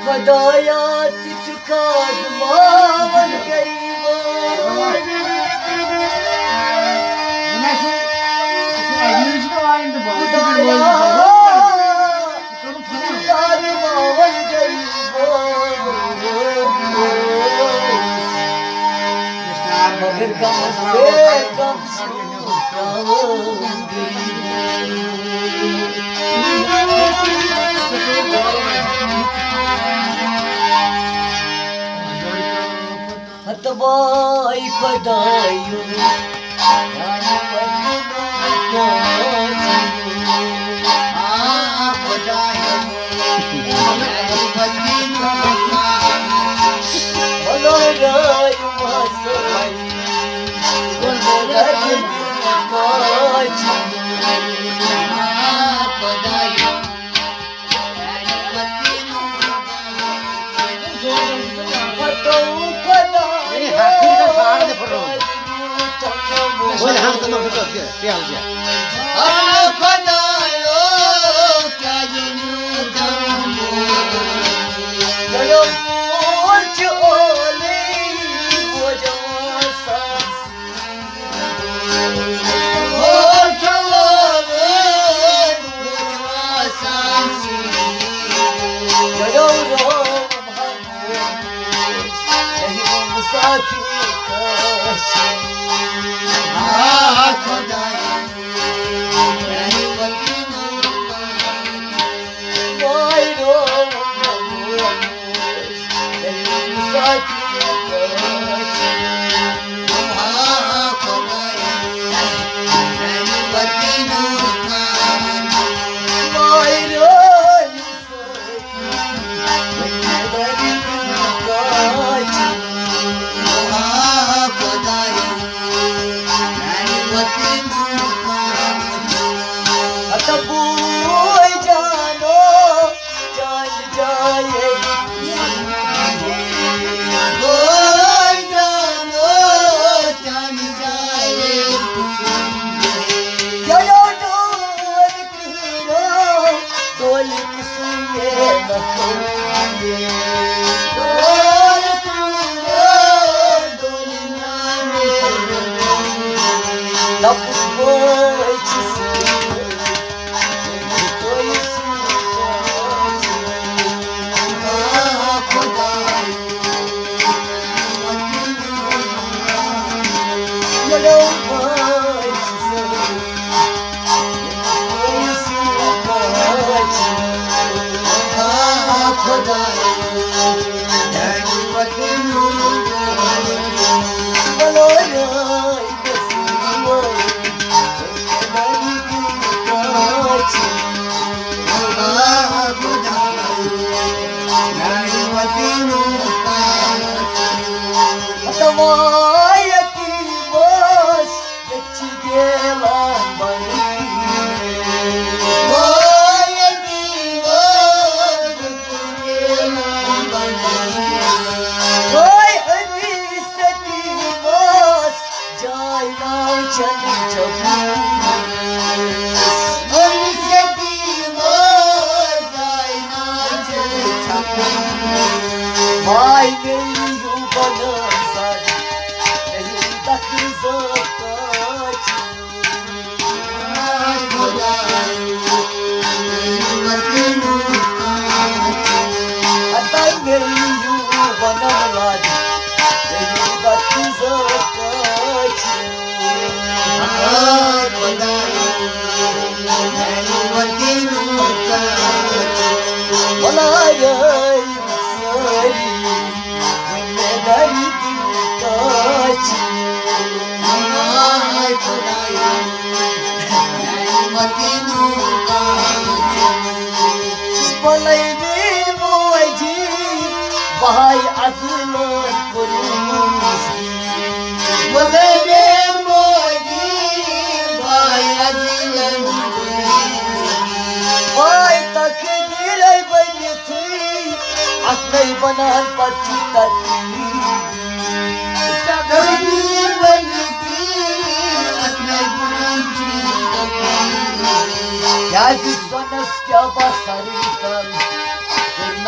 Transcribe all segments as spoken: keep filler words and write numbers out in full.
خۄدایا، ژٕ چھُکھ آزماوان غریٖبان۔ خۄدایا، ژٕ چھُکھ آزماوان غریٖبان۔ مگر غمس پٮ۪ٹھ غم ہتہٕ وٲے خۄدایو، میانہِ وطنُک تاج۔ آ خۄدایو، میانہِ وطنُک تاج۔ وۄلٲرۍ مسٲے، وۄلٲرۍ کاج۔ آ خۄدایو،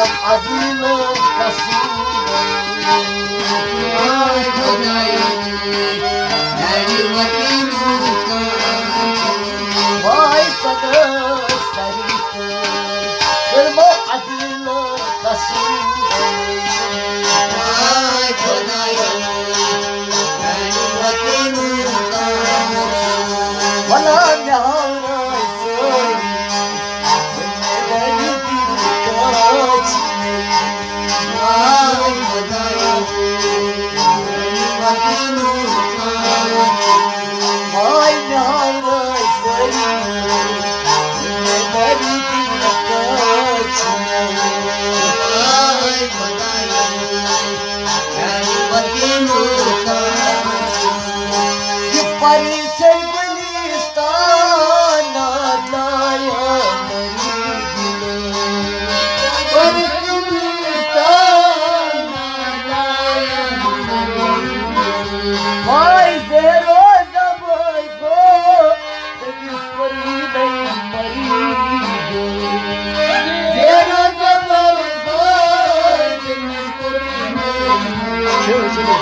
عظیٖمن قصوٗرن۔ آے خۄدایا، میانہِ وطنُک واے سدا سری تہٕ کٔرمو عظیٖمن قصوٗرن۔ آے خۄدایا، میانہِ وطنُک ولا مےٚ ہاو راے سٲری۔ پرسن گلستان لایا مری دل۔ پرسن گلستان لایا مری دل۔ بھائی زیرو زبر گو، تٔمِس کوٚر یہِ دٔیِم مری دل۔ زیرو زبر گو، تٔمِس کوٚر یہِ دٔیِم مری دل۔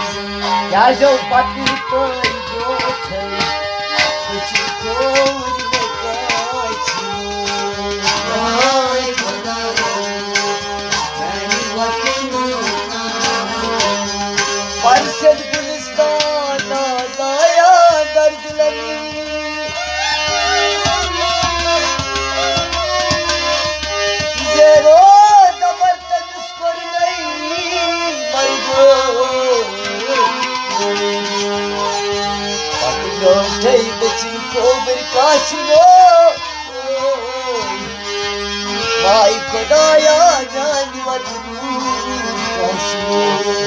کیٛازِ اوس پتہٕ یہِ پٲرۍ برونٛٹھٕے؟ أچھِ کھووُر مےٚ کاژِ منٛز۔ ہاے خۄدایا، میانہِ وطنُک پرسن گلستان لایا درد لگی۔ زیرو زبر تٔمِس کوٚر نٔے مرگو۔ پتہٕ برونٛٹھے دٔچھِنۍ کھووٕرۍ کاژِ منٛز۔ واے خۄدایا، میانہِ وطنُک کشمیر۔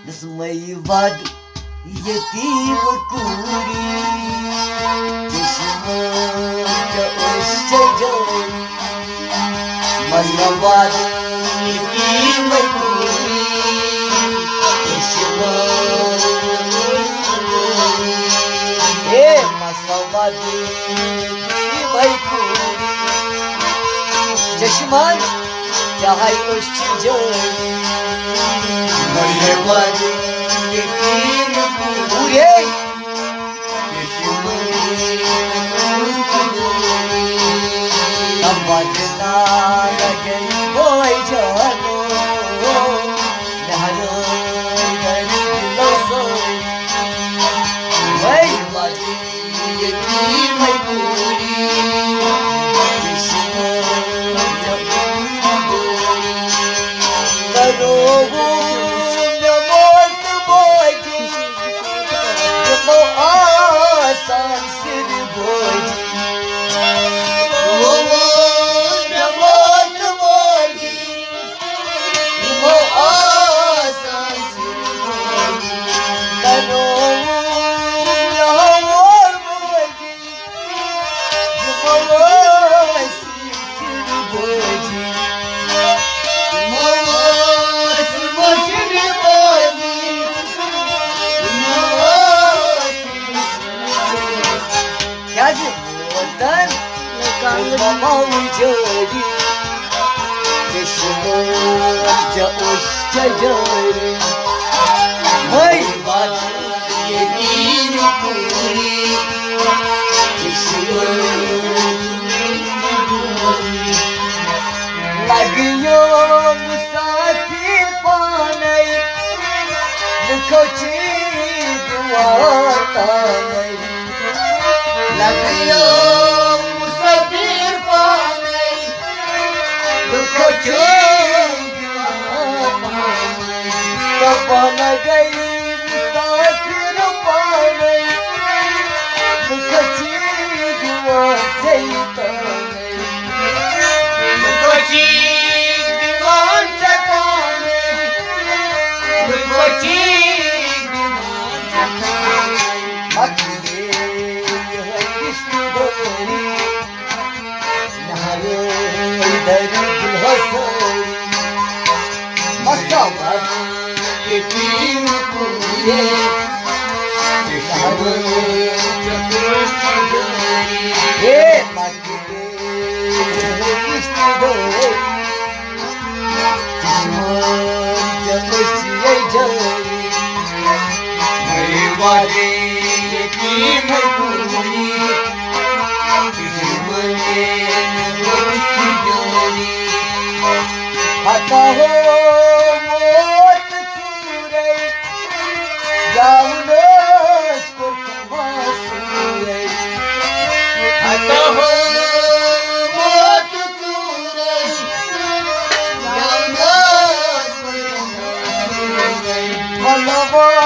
دِژمَے وَد یتیٖم کوٗری، چشمہٕ کیٛاہ اوس ژےٚ جٲری؟ مَسا وَد یتیٖم کوٗری، چشمہٕ کیٛاہ اوس ژےٚ جٲری؟ ہے، مَسا وَد یتیٖم کوٗری، چشمہٕ کیٛاہ اوس ژےٚ جٲری؟ مَسا وَد یتیٖم کوٗری۔ تِمو آسان سِرِ بوجی۔ تِمو آسان سِرِ بوجی۔ تِمو آسان سِرِ بوجی۔ کیٛازِ ووتن کانٛگٕر؟ مَماوُن جٲری، چشمہٕ کیٛاہ اوس ژےٚ جٲری؟ مَے وَد یتیٖم کوٗری، چشمہٕ لگیو مسافر پانے، لکھو چیز دعا تانے۔ لگیو مسافر پانے، لکھو چیز دعا تانے۔ دپان گئی مسافر پانے، لکھو چیز دعا تانے۔ ہے لگے چشمان ژےٚ أچھے جٲری۔ مے والے یتیم قربانی، تُجہِ منٛگے نہٕ أچھ جٲری۔ ہتا ہو موت ژوٗرے، گیاونس کوٚرتھ معصوٗرے۔ ہتا ہو موت ژوٗرے، گیاونس کوٚرتھ معصوٗرے۔ ملوا